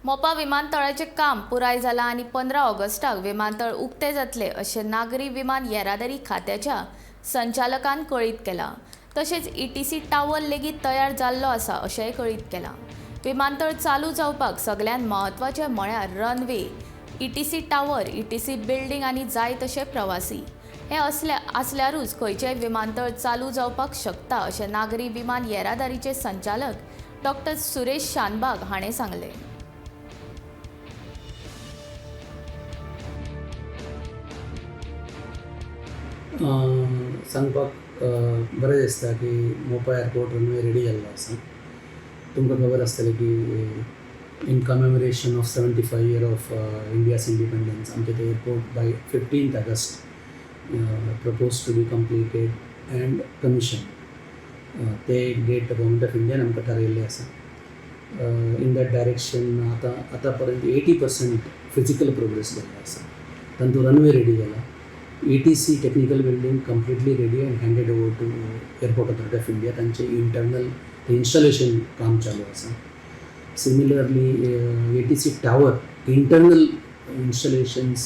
मोपा विमानतळाचें काम पुराय जालां आनी 15 ऑगस्टाक विमानतळ उक्तें जातलें अशें नागरी विमान येरादारी खात्याच्या संचालकान कळीत केलां. तशेंच ईटीसी टावर लेगीत तयार जाल्लो आसा अशेंय कळीत केलां. विमानतळ चालू जावपाक सगल्यांत म्हत्वाचें म्हळ्यार runway, ETC tower, ETC building आनी जाय तशे प्रवासी. हे असले आसल्यारूच खंयचेय विमानतळ चालू जावपाक शकता अशें नागरी विमान येरादारीचे संचालक डॉक्टर सुरेश शानबाग हाणें सांगलें. सांगपाक बरें दिसता की मोपा एअरपोर्ट रनवे रेडी जाल्लो आसा. तुमकां खबर आसतलें की in commemoration of 75 year of India's independence आमचें तें airport by 15th August propose to be completed and commission. ते एक डेट गव्हर्मेंट ऑफ इंडियान आमकां थारायिल्लें आसा. इन that direction आतां आतां पर्यंत 80% फिजिकल प्रोग्रेस जाल्लो आसा. तातूंत रनवे रेडी जाला, ATC technical building completely ready and handed over to Airport Authority of India. तांचे इंटरनल इन्स्टॉलेशन काम चालू आसा. Similarly, ATC tower internal installations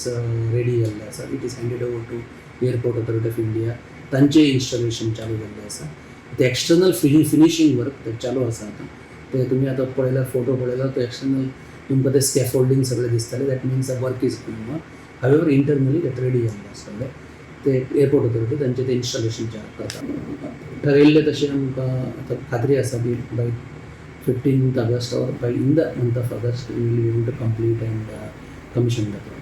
ready जाल्लें आसा. It is handed over to Airport Authority of India. तांचे installation चालू जाल्लें आसा. ते एक्सटर्नल फिनिशींग वर्क ते चालू आसा. आतां ते तुमी आतां पळयल्यार, फोटो पळयल्यार, तो एक्सटर्नल तुमकां ते स्कॅफोल्डींग सगळें दिसतलें. That means the work is going on. However, internally that ready जाल्लें आसा सगळें. ते एअरपोर्ट ऑथॉरिटी तांचे ते इन्स्टॉलेशन करता. ठरयल्लें तशें आमकां आतां खात्री आसा की by 15th August or by in the month of August we will able to complete and commission the project.